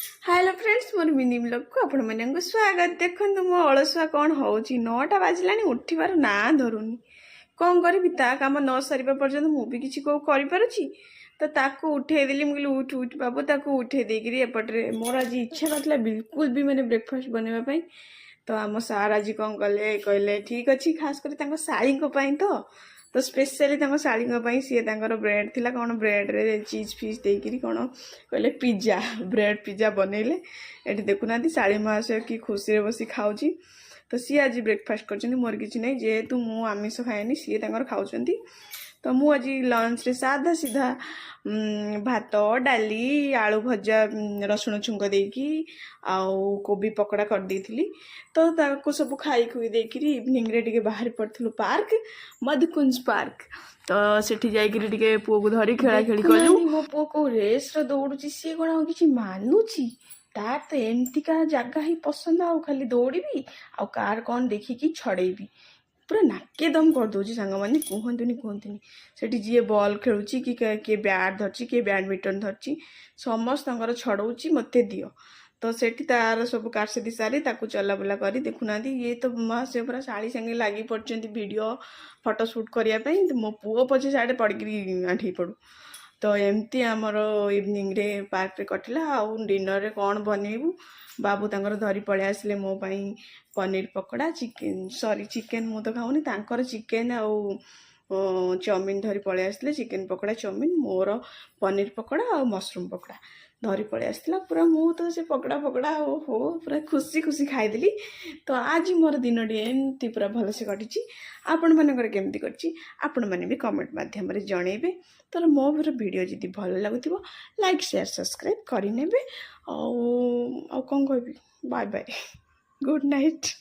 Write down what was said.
Hello friends, ମୋର mini ବ୍ଲଗ୍କୁ ଆପଣମାନଙ୍କୁ ସ୍ୱାଗତ। ଦେଖନ୍ତୁ, ମୋ ଅଳସୁଆ କ'ଣ ହେଉଛି। 9ଟା ବାଜିଲାଣି, ଉଠିବାର ନାଁ ଧରୁନି। କ'ଣ କରିବି? ତା କାମ ନ ସରିବା ପର୍ଯ୍ୟନ୍ତ ମୁଁ ବି କିଛି କେଉଁ କରିପାରୁଛି? ତ ତାକୁ ଉଠେଇ ଦେଲି। ମୁଁ କହିଲି, "ଉଠ, ଉଠ ବାବୁ।" ତାକୁ ଉଠେଇ ଦେଇକିରି ଏପଟରେ ମୋର ଆଜି ଇଚ୍ଛା ନଥିଲା ବିଲକୁଲ ବି ମାନେ ବ୍ରେକଫାଷ୍ଟ ବନେଇବା ପାଇଁ। ତ ଆମ ସାର୍ ଆଜି କ'ଣ କଲେ କହିଲେ, ଠିକ୍ ଅଛି, ଖାସ କରି ତାଙ୍କ ଶାଳୀଙ୍କ ପାଇଁ, ତ ସ୍ପେଶାଲି ତାଙ୍କ ଶାଳୀଙ୍କ ପାଇଁ ସିଏ ତାଙ୍କର ବ୍ରେଡ଼୍ ଥିଲା କ'ଣ, ବ୍ରେଡ଼୍ରେ ଚିଜ୍ ଫିଜ୍ ଦେଇକିରି କ'ଣ କହିଲେ, ପିଜା, ବ୍ରେଡ଼୍ ପିଜା ବନେଇଲେ। ଏଠି ଦେଖୁନାହାନ୍ତି, ଶାଳୀ ମହାଶୟ କି ଖୁସିରେ ବସି ଖାଉଛି। ତ ସିଏ ଆଜି ବ୍ରେକଫାଷ୍ଟ କରିଛନ୍ତି, ମୋର କିଛି ନାହିଁ। ଯେହେତୁ ମୁଁ ଆମିଷ ଖାଏନି, ସିଏ ତାଙ୍କର ଖାଉଛନ୍ତି। ତ ମୁଁ ଆଜି ଲଞ୍ଚରେ ସାଧା ସିଧା ଭାତ, ଡାଲି, ଆଳୁ ଭଜା, ରସୁଣ ଛୁଙ୍କ ଦେଇକି ଆଉ କୋବି ପକୋଡ଼ା କରିଦେଇଥିଲି। ତ ତାକୁ ସବୁ ଖାଇ ଖୁଇ ଦେଇକିରି ଇଭିନିଂରେ ଟିକେ ବାହାରି ପଡ଼ିଥିଲୁ ପାର୍କ, ମଧୁକୁଞ୍ଜ ପାର୍କ। ତ ସେଠି ଯାଇକିରି ଟିକେ ପୁଅକୁ ଧରି ଖେଳା ଖେଳି କଲୁ। ମୋ ପୁଅ କୋଉ ରେସ୍ରେ ଦୌଡୁଛି। ସିଏ କ'ଣ ଆଉ କିଛି ମାନୁଛି? ତାର ତ ଏମିତିକା ଜାଗା ହିଁ ପସନ୍ଦ। ଆଉ ଖାଲି ଦୌଡ଼ିବି ଆଉ କାହାର କ'ଣ ଦେଖିକି ଛଡ଼େଇବି। ପୁରା ନାକେ ଦମ କରିଦେଉଛି ସାଙ୍ଗମାନେ, କୁହନ୍ତୁନି କୁହନ୍ତୁନି। ସେଠି ଯିଏ ବଲ୍ ଖେଳୁଛି କି କିଏ ବ୍ୟାଟ୍ ଧରିଛି, କିଏ ବ୍ୟାଡ଼ମିଣ୍ଟନ ଧରିଛି, ସମସ୍ତଙ୍କର ଛଡ଼ଉଛି, "ମୋତେ ଦିଅ।" ତ ସେଠି ତାର ସବୁ କାରସାଦି ସାରି ତାକୁ ଚଲାବୁଲା କରି, ଦେଖୁନାହାନ୍ତି, ଇଏ ତ ମହାଶୟ ପୁରା ଶାଳୀ ସାଙ୍ଗେ ଲାଗି ପଡ଼ିଛନ୍ତି ଭିଡ଼ିଓ ଫଟୋ ସୁଟ୍ କରିବା ପାଇଁ। ତ ମୋ ପୁଅ ପଛେ ସାଡ଼େ ପଡ଼ିକିରି ଆଣ୍ଠେଇ ପଡ଼ୁ। ତ ଏମିତି ଆମର ଇଭିନିଂରେ ପାର୍କରେ କଟିଲା। ଆଉ ଡିନରରେ କ'ଣ ବନେଇବୁ, ବାବୁ ତାଙ୍କର ଧରି ପଳେଇ ଆସିଲେ ମୋ ପାଇଁ ପନିର ପକୋଡ଼ା, ଚିକେନ, ସରି, ଚିକେନ ମୁଁ ତ ଖାଉନି, ତାଙ୍କର ଚିକେନ ଆଉ ଚାଉମିନ ଧରି ପଳେଇ ଆସିଲେ। ଚିକେନ ପକୋଡ଼ା, ଚାଉମିନ, ମୋର ପନିର ପକୋଡ଼ା ଆଉ ମସରୁମ୍ ପକୋଡ଼ା ଧରି ପଳେଇ ଆସିଥିଲା। ପୁରା ମୁଁ ତ ସେ ପକୋଡ଼ା ଫକୋଡ଼ା ହୋ ପୁରା ଖୁସି ଖୁସି ଖାଇଦେଲି। ତ ଆଜି ମୋର ଦିନଟି ଏମିତି ପୁରା ଭଲସେ କଟିଛି। ଆପଣମାନଙ୍କର କେମିତି କଟିଛି, ଆପଣମାନେ ବି କମେଣ୍ଟ ମାଧ୍ୟମରେ ଜଣେଇବେ। ତ ମୋର ଭିଡ଼ିଓ ଯଦି ଭଲ ଲାଗୁଥିବ, ଲାଇକ୍, ସେୟାର, ସବସ୍କ୍ରାଇବ୍ କରିନେବେ। ଆଉ ଆଉ କ'ଣ କହିବି? Bye bye, good night.